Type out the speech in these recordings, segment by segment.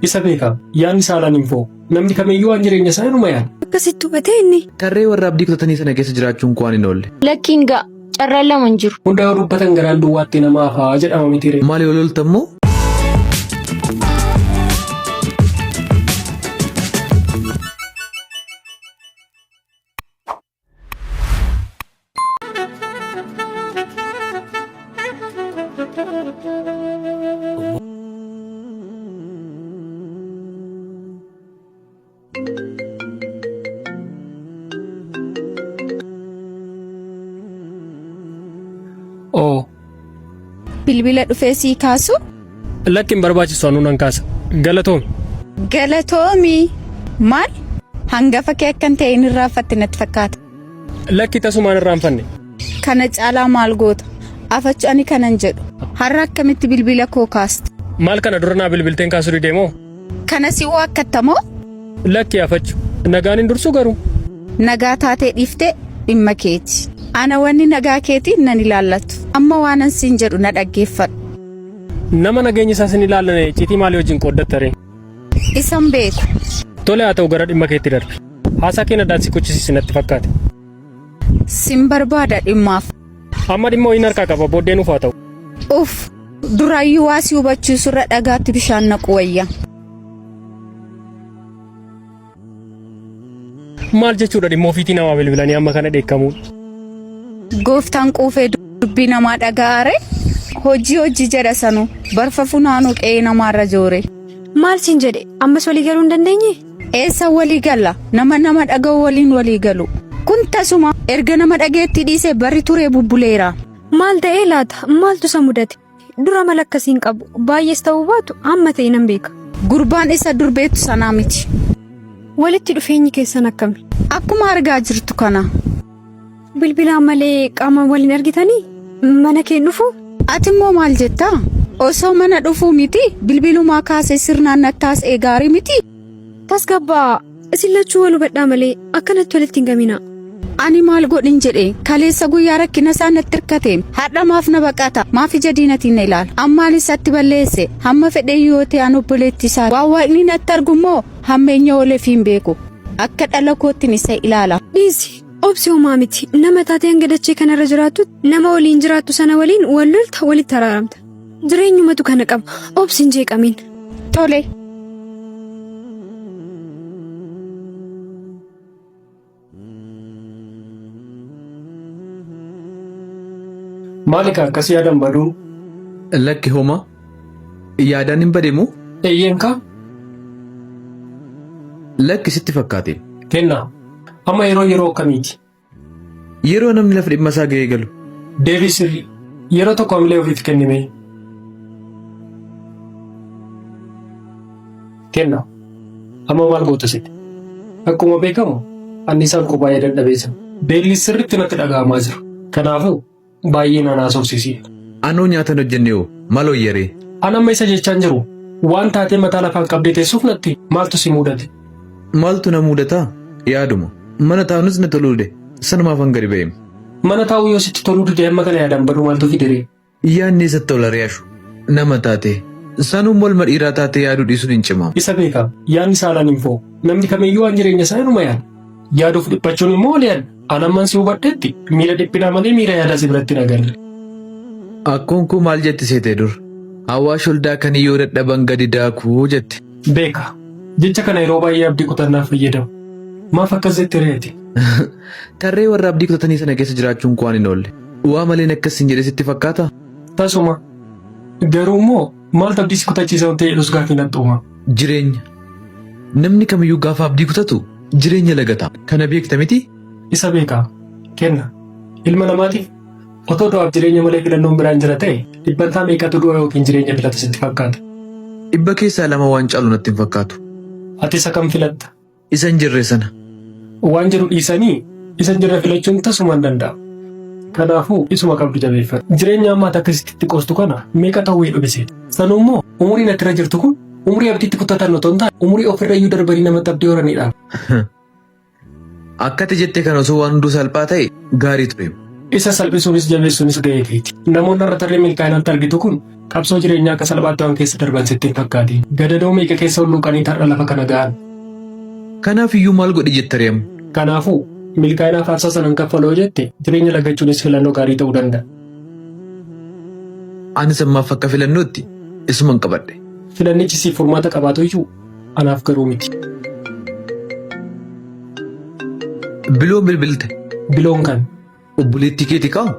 Isa beeka. Yaadni saalaan hin fo'u. Namni kamiyyuu waan jireenya isaa inuma yaada. Akkasitti hubatee inni. Tarree warra abdii kutatanii sana keessa jiraachuun koo waan hin oolle. Lakkiin ga'a. Carraan lama hin jiru. Hunda yoo dubbatan garaan duwwaatti nama hafa jedhama mitiiree. Maali wal lolta immoo? Oo. Bilbila dhufee sii kaasu? Lakki hin barbaachisu anuu nan kaasa. Galatoomi. Galatoomi. Maal? Hangafa kee akkan ta'e hin irraanfatte natti fakkaata. Lakki tasumaan irraanfanne. Kana caalaa maal goota? Afachu ani kanan jedhu. Har'a akkamitti bilbila koo kaasta? Maal kana dura naa bilbilteen kaasuu didee moo? Kana si waakkatta moo? Lakki afachu. Nagaan hin dursu garuu. Nagaa taatee dhiiftee dhimma keeti. Ana wanni nagaa keetii nan ilaallatu. Amma waanan siin jedhu na dhaggeeffadhu. Nama nageenyi isaa sin ilaallanne icciitii maalii wajjin qooddatta ree? Isan beeku. Tole haa ta'u gara dhimma keetti darbi. Haasaa keen addaan si kuchisiise natti fakkaate. Sin barbaada dhimmaaf. Amma dhimma wayiin harkaa qaba booddee nuuf haa ta'u. Uff! Duraayyuu waa si hubachiisurra dhagaatti bishaan naqu wayya. Maal jechuudha dhimma ofiitii namaa bilbilanii amma kana dheekkamuun? Gooftaan quufee dubbii namaa dhaga'aare hojii hojii jedha sanuu barfa funaanuu qe'ee namaarra joore. Maal siin jedhe ammas walii galuu hin dandeenye? Eessa walii galla nama nama dhaga'u waliin walii galu. Kun tasuma erga nama dhageettii dhiisee barri turee bubbuleera. Maal ta'ee laata? Maaltu isa mudate? Dura amala akkasii hin qabu. Baay'ees ta'uu baatu amma ta'e nan beeka. Gurbaan isa dur beektu sanaa miti. Walitti dhufeenyi keessan akkami? Akkuma argaa jirtu kana. Bilbilaan malee qaamaan wal hin argitanii? Mana kee hin dhufuu? Ati immoo maal jetta? Osoo mana dhufuu miti bilbilumaa kaasee sirnaan natti haasa'ee gaarii miti? Tasgabbaa'a. Isin lachuu wal hubadhaa malee akkanatti walitti hin gaminaa. Ani maal godhin jedhe kaleessa guyyaa rakkina isaa natti hirkate har'a maaf na baqata maaf ija diinatiin na ilaala ammaan isatti balleesse hamma fedhe yoo ta'e an obboleetti isaa waan waaqni natti argu immoo hammeenya ooleef hin beeku akka dhala koottin isa ilaala. Dhiisi obsi homaa miti nama taatee hanga dachee kanarra jiraattutti nama waliin jiraattu sana waliin wal lolta walitti araaramta. Jireenyumatu kana qaba. Obsi hin jeeqamin. Tole. Maali kaa akkas yaadan baduun? Lakki homa yaadaan hin bade moo? Eeyyeen kaa. Lakki sitti fakkaate. Kennaa. Amma yeroo yeroo akkamiiti? Yeroo namni lafa dhimma isaa ga'ee galu. Deebii sirrii. Yeroo tokko hamilee ofiif kenni mee. Kenna. Amma maal goota sitti? Akkuma beekamu anniisaan koo baay'ee dadhabee jira. Beelli sirriitti natti dhaga'amaa jira. Kanaafuu baay'ee na naasofsiisi. Anoo nyaata hin hojjenne hoo maal wayyaree? An amma isa jechaan jiru waan taatee mataa lafaan qabdee teessuuf natti maaltu si muudate? Maaltu na muudata? Yaaduma. Mana taa'uunis na toluu dide. Sanumaafan gadi ba'eem. Mana taa'uu yoo sitti toluu dide amma kana yaadaan baduu maaltu fide ree? Yaadni eessatti tola ree Ashu? Nama taatee. Sanuu morma dhiiraa taatee yaaduu dhiisuun hin cimamu. Isa beeka. Yaadni saalaan hin fo'u. Namni kamiyyuu waan jireenya isaa inuma yaada. Yaaduuf dhiphachuun immoo walii adda. An amman si hubadhetti miira dhiphinaa malee miira yaadaa si biratti hin agarre. Akkoon koo maal jetti seete dur? Awaash ol daakanii yoo dadhaban gadi daakuu jette. Beeka. Jecha kana yeroo baay'ee abdii kutannaaf fayyadamu. Maaf akkas jette ree ati? Tarree warra abdii kutatanii sana keessa jiraachuun koo waan hin oolle. Waa maleen akkas siin jedhe sitti fakkaataa? Tasuma. Garuu immoo maaltu abdii si kutachiisa wanta jedhus gaaffii natti uuma. Jireenya. Namni kamiyyuu gaafa abdii kutatu jireenya lagata. Kana beekta miti? Isa beeka. Kenna. Ilma namaatiif otoo du'aaf jireenya malee filannoon biraan jira ta'e dhibbantaa meeqatu du'a yookiin jireenya filata sitti fakkaata? Dhibba keessaa lama waan caalu natti hin fakkaatu. Ati isa kam filatta? Isa hin jirre sana. Waan jiru dhiisanii isa hin jirre filachuun tasuma hin danda'amu. Kanaafuu isuma qabdu jabeeffadhu. Jireenya amma ati akkasitti itti qoostu kana meeqa ta'uu hedhu seeta. Sanuu immoo umuriin ati irra jirtu kun umurii abdiitti kutatan otoo hin taane umurii ofirra iyyuu darbanii namatti abdii horanidha. Akkati jette kana osoo waan hunduu salphaa ta'e gaarii ture. Isa salphisuunis jabeessuunis ga'ee keeti. Namoonni har'a tarree milkaa'inaatti argitu kun qabsoo jireenyaa akka salphaatti waan keessa darban sitti hin fakkaatiin. Gadadoo meeqa keessa hulluuqanii har'a lafa kana ga'an. Kanaaf iyyuu maal godhi jetta ree amma? Kanaafuu, milkaa'inaaf aarsaa sana hin kaffalu yoo jette jireenya lagachuunis filannoo gaarii ta'uu danda'a. Anis ammaaf akka filannootti isuman qabadhe. Filannichi siif furmaata qabaatu iyyuu anaaf garuu miti. Biloon bilbilte. Biloon kan. Obboleettii keeti kaa?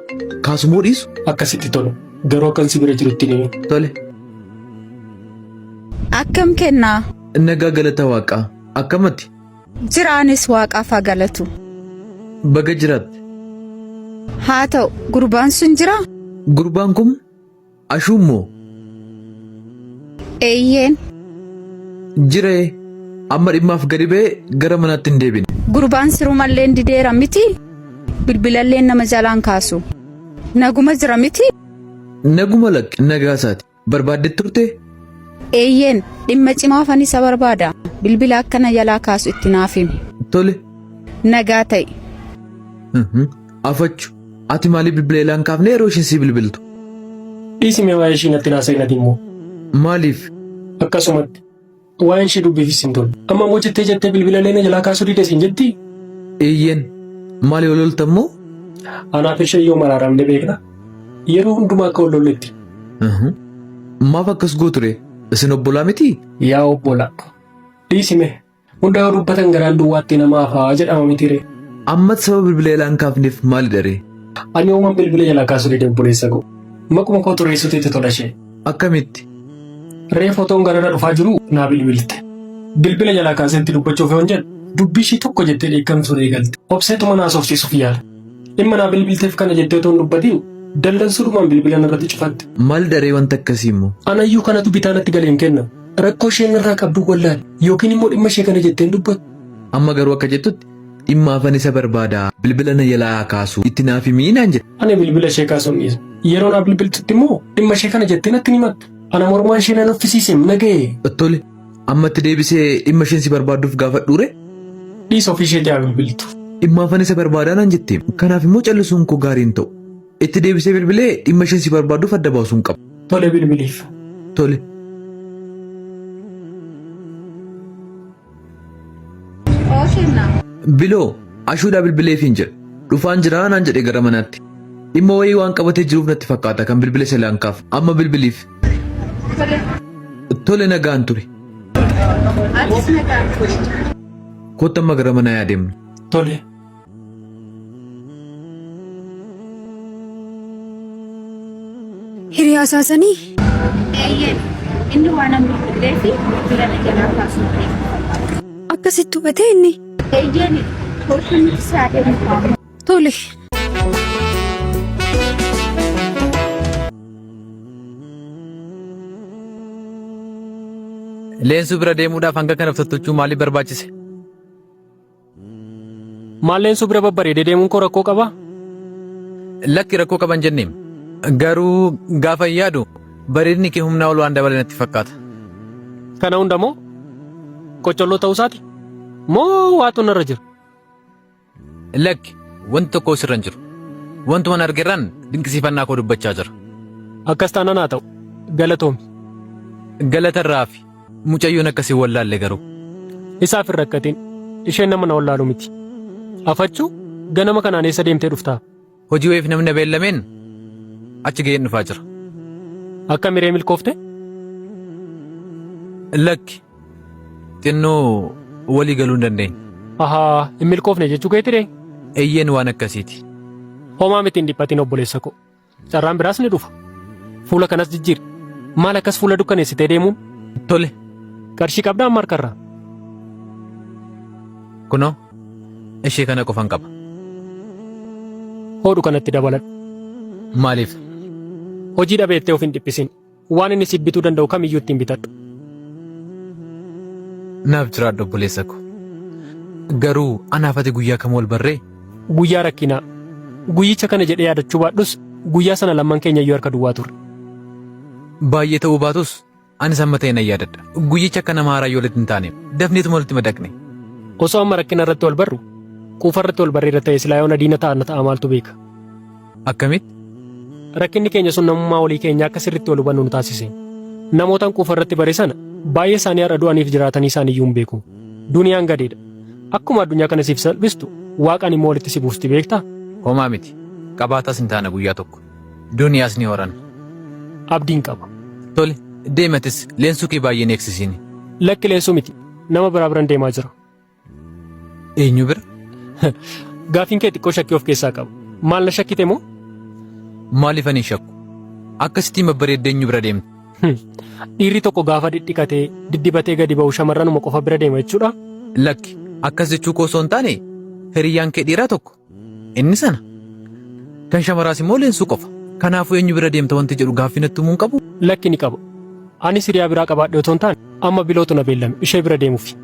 Kaasu moo dhiisu? Akka sitti tolu. Garuu akkan si bira jiru itti hin himin. Tole. Akkam kennaa? Nagaa galata waaqaa. Akkam ati? Jira anis waaqaaf haa galatu. Baga jiraatte. Haa ta'u gurbaan sun jiraa? Gurbaan kun Ashuun moo? Eeyyeen. Jira ee. Amma dhimmaaf gadi ba'ee gara manaatti hin deebine. Gurbaan sirumalleen dideera miti? Bilbilalleen nama jalaan kaasu. Naguma jira miti? Naguma lakki nagaa isaati. Barbaaddet turtee? Eeyyeen, dhimma cimaafan isa barbaada. Bilbila akka na jalaa kaasu itti naaf himi. Tole. Nagaa ta'i. Afachu, ati maaliif bilbila ilaa hin kaafne yeroo ishiin sii bilbiltu? Dhiisi mee waa'ee ishii natti hin haasa'in ati immoo. Maaliif? Akkasumatti. Waa'een ishii dubbiifis hin tolu. Amma immoo jettee jettee bilbila illee na jalaa kaasuu dide siin jettii? Eeyyeen. Maali wal loltan moo? Anaaf ishee yoom araaramne beekna? Yeroo hundumaa akka wal lolletti. Maaf akkas gootu ree? Isin obbolaa mitii? Yaa obbolaa. Dhiisi mee. Hunda yoo dubbatan garaan duwwaatti nama hafa jedhama mitii ree? Ammas sababa bilbila jalaa hin kaafneef maalidha ree? Ani yooman bilbila jalaa kaasuu dide obboleessa koo. Maquma koo xureessuutu itti tola ishee. Akkamitti? Reef otoon garana dhufaa jiruu naa bilbilte. Bilbila jalaa kaasee itti dubbachuuf yoon jedhu dubbii ishii tokko jettee dheekkamsuun eegalte. Obseetuma na haasofsiisuuf yaale. Dhimma naa bilbilteef kana jettee otoo hin dubbatiin dallansuudhumaan bilbila narratti cufatte. Maalidha ree wanti akkasii immoo? Anayyuu kanatu bitaa natti galee hin kennamu. Rakkoo isheen narraa qabdu wallaale yookiin immoo dhimma ishee kana jettee hin dubbattu. Amma garuu akka jettutti dhimmaafan isa barbaada bilbila na jalaa haa kaasu itti naaf himi naan jette. Ani bilbila ishee kaasuu hin dhiisu. Yeroo naa bilbiltutti immoo dhimma ishee kana jettee natti hin himattu. Ana mormaan ishee na nuffisiiseem na ga'e. Tole amma itti deebisee dhimma isheen si barbaadduuf gaafadhuuree? Dhiisi ofii isheetii haa bilbiltu. Dhimmaafan isa barbaadaa naan jetteem. Kanaaf immoo callisuun koo gaarii hin ta'u. Itti deebisee bilbilee dhimma isheen si barbaadduuf adda baasuun qaba. Tole bilbiliif. Tole. Oo kennaa. Biloo, Ashuudhaa bilbileefiin jira. Dhufaan jira naan jedhe gara manaatti. Dhimma wayii waan qabatee jiruuf natti fakkaata kan bilbila isa laan kaaf. Amma bilbiliif. Tole. Tole nagaan turi. Atis nagaan turi. Kottu amma gara manaa yaa deemnu. Tole. Hiriyaa isaa sanii? Eeyyeen. Inni waan an bilbileefi bilbila na jalaa kaasuu dide. Akkasitti hubatee inni? Eeyyeen. Kottu nuti isaa deemnu kaa. Tole. Leensuu bira deemuudhaaf hanga kana of tottolchuu maaliif barbaachise? Maal Leensuu bira babbareedee deemuun koo rakkoo qabaa? Lakki rakkoo qaba hin jenneem. Garuu gaafan yaadu bareedni kee humnaa ol waan dabale natti fakkaata. Kana hunda moo? Qocholloo ta'uu isaati? Moo waatu narra jira? Lakki, wanti tokkoo sirra hin jiru. Wantuman arge irraan dinqisiifannaa koo dubbachaa jira. Akkas taanaan haa ta'u. Galatoomi. Galata irraa hafi. Mucayyoon akka si hin wallaalle garuu. Isaaf hin rakkatin. Isheen nama na wallaalu miti. Afachuu, ganama kanaan eessa deemtee dhuftaa? Hojii wayiif namni na beellameen achi ga'een dhufaa jira. Akkami ree milkoofte? Lakki, xinnoo walii galuu hin dandeenye. Ahaa, hin milkoofne jechuu keeti ree? Eeyyeen waan akkasiiti. Homaa miti hin dhiphatin obboleessa koo. Carraan biraas ni dhufa. Fuula kanas jijjiiri. Maal akkas fuula dukkaneessitee deemuun? Tole. Qarshii qabdaa amma harkarraa? Kunoo, ishee kana qofan qaba. Hoodhu kanatti dabaladhu. Maaliif? Hojii dhabeettee of hin dhiphisin. Waan inni siif bituu danda'u kamiyyuu ittiin bitadhu. Naaf jiraadhu obboleessa ko. Garuu anaaf ati guyyaa kam wal barree? Guyyaa rakkinaa. Guyyicha kana jedhee yaadachuu baadhus guyyaa sana lamman keenya iyyuu harka duwwaa turre. Baay'ee ta'uu baatus anis amma ta'e nan yaadadha. Guyyicha akka nama haaraa yoo walitti hin taane dafneetuma walitti madaqne. Osoo amma rakkina irratti wal barru quufa irratti wal barreerra ta'e silaa yoona diina ta'anna ta'a maaltu beeka. Akkamitti? Rakkinni keenya sun namummaa walii keenya akka sirriitti wal hubannu nu taasise. Namootan quufa irratti bare sana baay'ee isaanii har'a du'aniif jiraatanii isaanii iyyuu hin beeku. Duniyaan gadeedha. Akkuma addunyaa kana siif salphistu waaqaan immoo walitti si buusti beektaa? Homaa miti. Qabaataas hin taana guyyaa tokko. Duniyaas ni horanna. Abdiin qaba. Tole, deematis leensuu kee baay'ee hin eegsisiini. Lakki leensuu miti. Nama biraa biran deemaa jira. Eenyu bira? Gaafiin kee xiqqoo shakkii of keessaa qaba. Maal na shakkite moo? Maaliif ani hin shakku? Akkasittiin babbareeddee eenyu bira deemta? Dhiirri tokko gaafa dhidhiqatee, diddibatee gadi ba'u shamarranuma qofa bira deema jechuudha? Lakki, akkas jechuu koo osoo hin taane hiriyyaan kee dhiiraa tokko inni sana. Kan shamaraas immoo leensuu qofa. Kanaafuu eenyu bira deemta wanti jedhu gaaffii natti uumuu hin qabu. Lakki ni qaba. Anis hiriyaa biraa qabaadhe otoo hin taane amma bilootu na beellame ishee bira deemufi.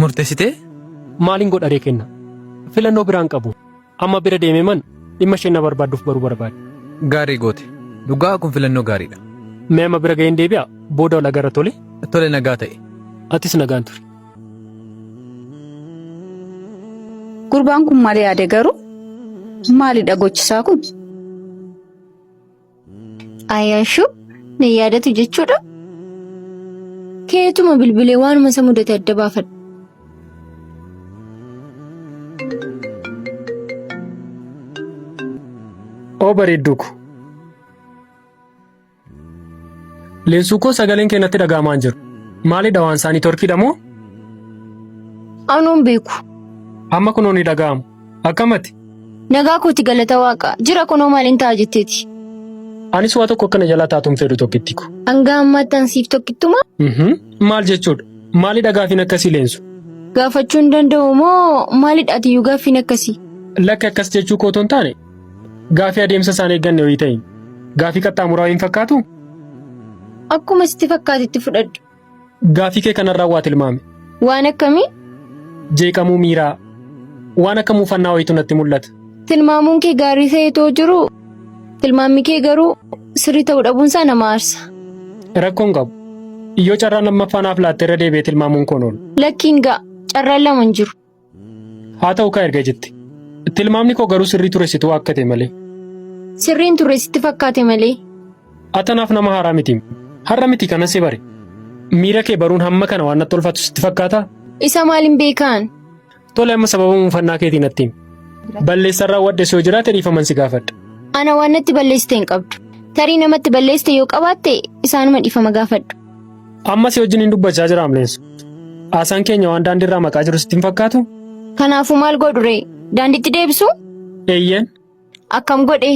Murteessitee? Maalin godha ree kenna? Filannoo biraa hin qabu. Amma bira deemee man dhimma isheen na barbaadduuf baruu barbaade. Gaarii goote. Dhugaa kun filannoo gaariidha. Mee amma bira ga'een deebi'a booda wal agarra tole? Tole nagaa ta'i. Atis nagaan turi. Gurbaan kun maal yaade garuu? Maalidha gochisaa kun? Ayyaashuu na yaadatu jechuudha. Keetuma bilbilee waanuma isa mudate adda baafadha. Oo bareedduu ko. Leensuu koo sagaleen kee natti dhaga'amaa hin jiru. Maalidha waan isaanii torkiidha moo? Anuun beeku. Amma kunoo ni dhaga'ama. Akkamati? Nagaa kooti galata waaqa. Jira kunoo maaliin ta'a jetteeti. Anis waa tokko akkana jalaa taatuun fedhu tokkitti ko. Hanga ammaatti an siif tokkittuma Mhm. Maal jechuudha? Maalidha gaafiin akkasii leensu? gaafachuu hin danda'u moo maalidha atiyyuu gaaffiin akkasii? Lakki akkas jechuu koo otoo hin taane gaafii adeemsa isaan eegganne wayii ta'in. Gaafii qaxxaamuraa hin fakkaatu? Akkuma sitti fakkaatetti fudhadhu. Gaafii kee kanarraa waa tilmaame. Waan akkamii? Jeeqamuu miiraa. Waan akka muufannaa wayiitu natti mul'ata. Tilmaamuun kee gaarii ta'e too jiru tilmaamni kee garuu sirrii ta'uu dhabuunsaa nama aarsa. Rakkoon qabu. Yoo carraan lammaffaa naaf laatte irra deebi'ee tilmaamuun koon oolu. Lakkiin ga'a. Carraan lama hin jiru. Haa ta'u kaa erga jette. Tilmaamni koo garuu sirrii ture situ akka ta'e malee. Sirriin ture sitti fakkaate malee. Atanaaf nama haaraa miti. Har'a miti kana si bare. Miira kee baruun hamma kana waan natti ulfaatu sitti fakkaataa? Isa maaliin beekaan? Tole amma sababa muufannaa keetiin natti himi. Balleessaan raawwadhes yoo jiraate dhiifaman si gaafadha. Ana waan natti balleessite hin qabdu. Tarii namatti balleessite yoo qabaatte isaanuma dhiifama gaafadhu. Amma si wajjin hin dubbachaa jira Amleensu. Haasaan keenya waan daandiirraa maqaa jiru sitti hin fakkaatu? Kanaafuu maal godhu ree? Daandiitti deebisu? Eeyyeen. Akkam godhe?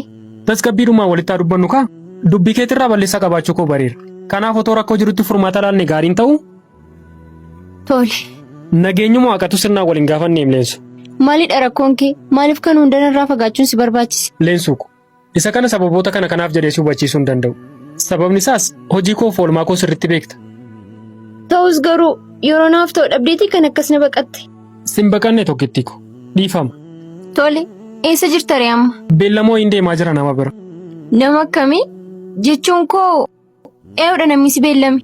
Tasgabbiidhumaan walitti haa dubbannu kaa? Dubbii keetirraa balleessaa qabaachuu koo bareera. Kanaaf otoo rakkoo jirutti furmaata laalne gaariin ta'u? Tole. Nageenyuma waaqatu sirnaan wal hin gaafanne Leensu. Maalidha rakkoon kee? Maaliif kan hundanarraa fagaachuun si barbaachise? Leensuu ko. Isa kana sababoota kana kanaaf jedhee si hubachiisuu hin danda'u. Sababni isaas hojii koo fi oolmaa koo sirriitti beekta. Ta'us garuu yeroo naaf ta'u dhabdeetii kan akkas na baqatte. Sin baqanne tokkittii ko. Dhiifama. Tole. Eessa jirta ree amma? Beellamoo hin deemaa jira nama bira. Nama akkamii? Jechuun koo eeyyoodha namni si beellame.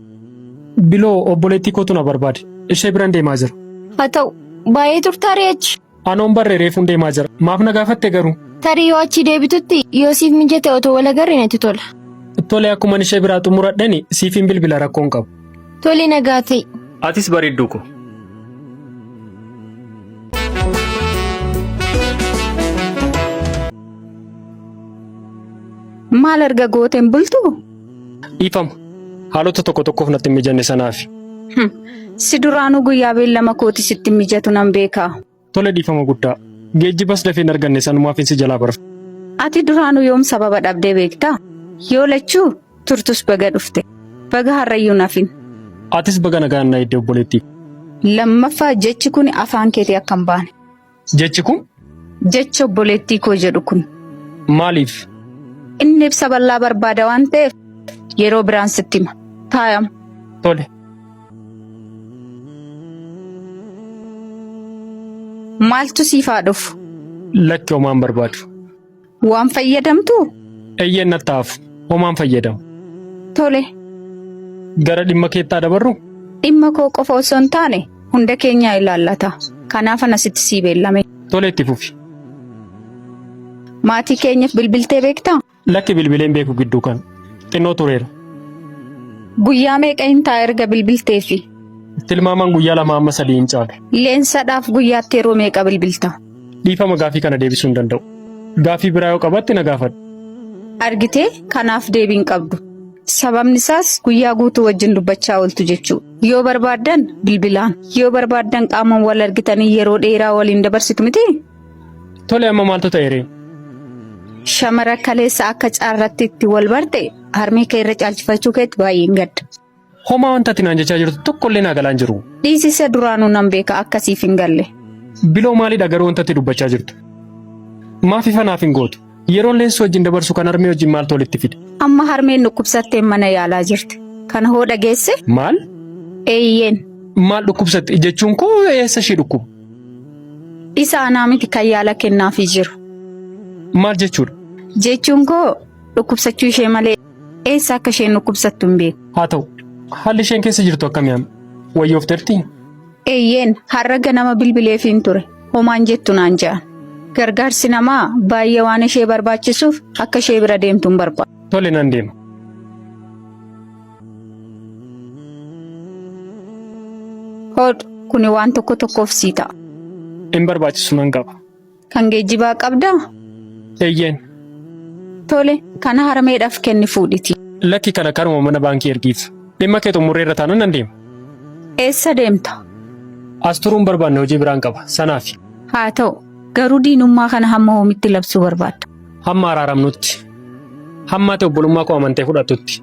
Biloo obboleettii kootu na barbaade. Ishee biran deemaa jira. Haa ta'u baay'ee turtaa ree achi. Anoon barree reefuun deemaa jira. Maaf na gaafatte garuu? Tarii yoo achi deebitutti yoo siif mijate otoo wal agarre natti tola. Tole akkuma ishee biraa xumuradheni siifin bilbila rakkoon qabu. Tole nagaa ta'i. Atis bareedduu ko. Maal erga gooteen bultuu? Dhiifama. Haalota tokko tokkoof natti hin mijanne sanaafi. Si duraanuu guyyaa beellama kooti sitti hin mijatu nan beekaa. Tole dhiifama guddaa. Geejjibas dafee hin arganne sanumaaf si jalaa barfa. Ati duraanuu yoom sababa dhabdee beektaa? Yoo lachuu turtus baga dhufte. Baga har'ayyuu nafin. Atis baga nagaan na eegde obboleettii. Lammaffaa jechi kun afaan keetii akka hin baane. Jechi kun Jechi obboleettii koo jedhu kun. maaliif? Inni ibsa bal'aa barbaada waan ta'eef yeroo biraan sitti hima. Taayam. Tole. Maaltu siif haa dhufu? Lakki homaan barbaadu. Waan fayyadamtuu? Eeyyeen natti hafu. Homaan fayyadamu. Tole. Gara dhimma keettaa dabarru? Dhimma koo qofa osoo hin taane hunda keenyaa ilaallata. Kanaaf ana sitti sii beellame. Tole itti fufi. Maatii keenyaaf bilbiltee beektaa? Lakki bilbileen beeku gidduu kana. Xinnoo tureera. Guyyaa meeqa hin ta'a erga bilbilteefi? Tilmaamaan guyyaa 2 amma 3 hin caalu. Leensadhaaf guyyaatti yeroo meeqa bilbilta? Dhiifama gaafii kana deebisuu hin danda'u. Gaafii biraa yoo qabaatte na gaafadhu. Argitee kanaaf deebii hin qabdu. Sababni isaas guyyaa guutuu wajjin dubbachaa ooltu jechuudha. Yoo barbaaddan bilbilaan, yoo barbaaddan qaamaan wal argitanii yeroo dheeraa waliin dabarsitu miti? Tole amma maaltu ta'e ree? Shamara kaleessa akka caarratti itti wal barte harmee kee irra caalchifachuu keetti baay'een gadda. Homaa wanta ati naan jechaa jirtu tokkollee naa galaa hin jiru. Dhiisisa duraanuu nan beeka akkasiif hin galle. Biloo maalidha garuu wanta ati dubbachaa jirtu? Maaf ifa naaf hin gootu? Yeroon leensuu wajjin dabarsu kan harmee wajjin maaltu walitti fide? Amma harmeen dhukkubsattee mana yaalaa jirti. Kana hoo dhageesse? Maal? Eeyyeen. Maal dhukkubsatte jechuun koo eessa ishee dhukkuba? Isa anaa miti kan yaala kennaafii jiru. Maal jechuudha? Jechuun koo dhukkubsachuu ishee malee eessa akka isheen dhukkubsattu hin beeku. Haa ta'u, haalli isheen keessa jirtu akkamii amma? Wayyoofteertii? Eeyyeen, har'a ganama bilbileefiin ture. Homaan jettu naan ja'an. Gargaarsi namaa baay'ee waan ishee barbaachisuuf akka ishee bira deemtu hin barbaadu. Tole nan deema. Hodhu, kuni waan tokko tokkoof sii ta'a. Hin barbaachisu nan qaba. Kan geejjibaa qabdaa? Eeyyeen. Tole, kana harmeedhaaf kenni fuudhiti. Lakki kana karuma mana baankii ergiif. Dhimma kee xumurreerra taanaan nan deema. Eessa deemta? As turuu hin barbaanne hojii biraan qaba. Sanaafi. Haa ta'u, garuu diinummaa kana hamma hoomitti labsuu barbaadda? Hamma araaramnutti. Hamma ati obbolummaa koo amantee fudhattutti.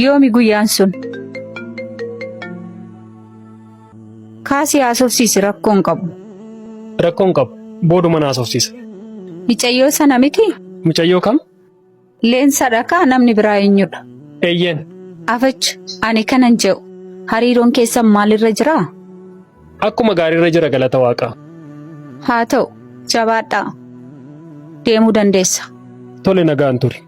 Yoomi guyyaan sun? Kaasii haasofsiisi rakkoo hin qabu. Rakkoo hin qabu. Booduma na haasofsiisa. Micayyoo sana miti? Micayyoo kam? Leensadha kaa namni biraa eenyudha? Eeyyeen. Afacha, ani kanan je'u. Hariiroon keessan maalirra jiraa? Akkuma gaariirra jira galata waaqaa. Haa ta'u, jabaadhaa. Deemuu dandeessa. Tole nagaan turi.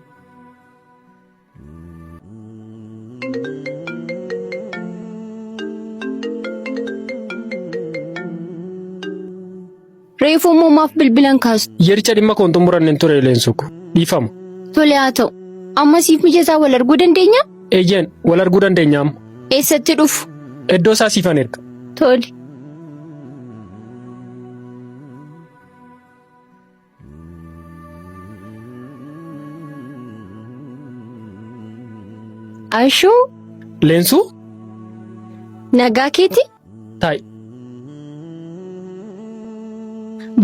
Reefuu immoo maaf bilbilan kaastu? Yericha dhimma koon xumuranne hin ture Leensuko. Dhiifama. Tole haa ta'u. Amma siif mijataa wal arguu dandeenya? Eeyyeen, wal arguu dandeenya amma. Eessatti dhufu? Iddoo isaa siifan erga. Tole. Ashuu Leensuu? nagaa keeti? Taa'i.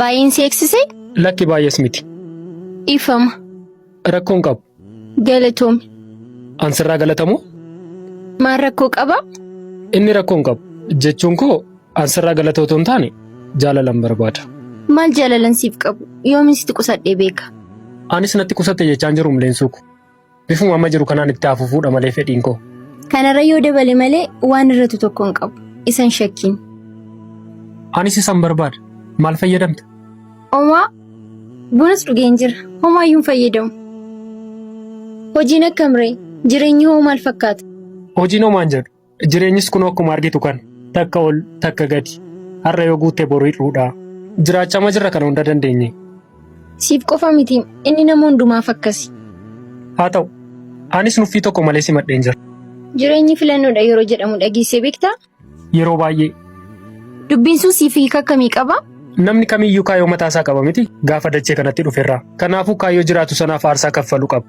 Baay'een si eegsise? Lakki baay'ees miti. Ifama. Rakkoo hin qabu. Galatoomi. An sirraa galatamoo? Maal rakkoo qaba? Inni rakkoo hin qabu. Jechuun koo an sirraa galata otoo hin taane jaalalan barbaada. Maal jaalalan siif qabu? Yoomin sitti qusadhee beeka? Anis natti qusatte jechaan jirum leensuu ko. Bifuma amma jiru kanaan itti haa fufuudha malee fedhiin koo. Kanarra yoo dabale malee waan irratu tokko hin qabu. Isan shakkiin. Anis isan barbaada. Maal fayyadamta? Omaa bunas dhugeen jira. Homaayyuu hin fayyadamu. Hojiin akkam ree? Jireenyi hoo maal fakkaata? Hojiin homaan jedhu. Jireenyis kunoo akkuma argitu kana. Takka ol, takka gadi. Har'a yoo guutte boru hir'uudha. Jiraachama jirra kana hunda dandeenye. Siif qofa miti inni nama hundumaaf akkasi. Haa ta'u. Anis nuffii tokko malee simadheen jira. Jireenyi filannoodha yeroo jedhamu dhageessee beektaa? Yeroo baay'ee. Dubbiin sun siif hiika akkamii qaba? Namni kamiyyuu kaayyoo mataa isaa qaba miti gaafa dachee kanatti dhuferraa. Kanaafuu kaayyoo jiraatu sanaaf aarsaa kaffaluu qaba.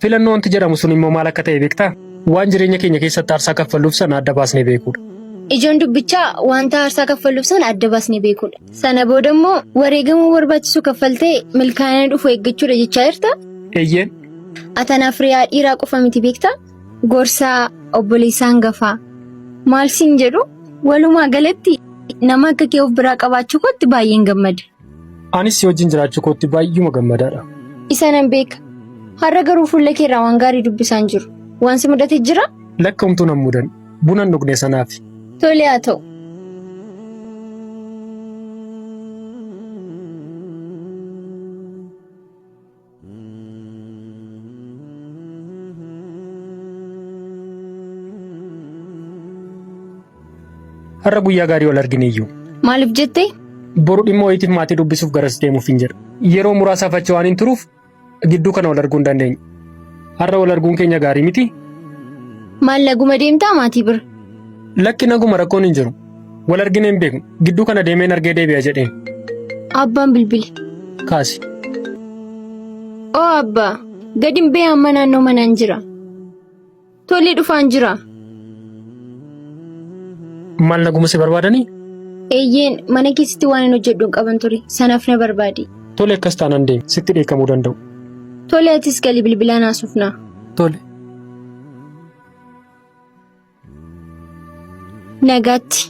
Filannoo wanti jedhamu sun immoo maal akka ta'e beektaa? Waan jireenya keenya keessatti aarsaa kaffalluuf sana adda baasnee beekuudha. Ijoon dubbichaa wanta aarsaa kaffalluuf sana adda baasnee beekuudha. Sana booda immoo wareegamuu barbaachisu kaffaltee milkaa'ina dhufu eeggachuudha jechaa jirta? Eeyyeen. Ati anaaf hiriyaa dhiiraa qofa miti beektaa? Gorsaa obboleessaa hangafaa. Maal siin jedhu walumaa galatti nama akka kee of biraa qabaachuu kootti baay'een gammada. Anis si wajjin jiraachuu kootti baay'uma gammadaadha. Isa nan beeka. Har'a garuu fuula kee irraa waan gaarii dubbisaan jiru. Waan si mudate jira? Lakki homtuu nan mudan. Buna hin dhugne sanaafi. Tole haa ta'u. Har'a guyyaa gaarii wal argineeyyuu. Maaliif jette? Boru dhimma wayiitiif maatii dubbisuuf garas deemuuf hin jedha. Yeroo muraasaaf achi waan hin turuuf gidduu kana wal arguu hin dandeenyu. Har'a wal arguun keenya gaarii miti. Maal naguma deemtaa maatii bira? Lakki naguma rakkoon hin jiru. Wal arginee hin beeknu. Gidduu kana deemeen argee deebi'a jedheen. Abbaan bilbile. Kaasi. Oo abbaa, gadin ba'ee amma naannoo manaan jira. Tole dhufaan jira. Maal naguma si barbaadanii? Eeyyeen mana keessatti waan hin hojjedhu hin qaban ture. Sanaaf na barbaade. Tole akkas taanaan deemi. Sitti dheekkamuu danda'u. Tole atis gali bilbilaan haasofnaa. Tole. Nagaatti.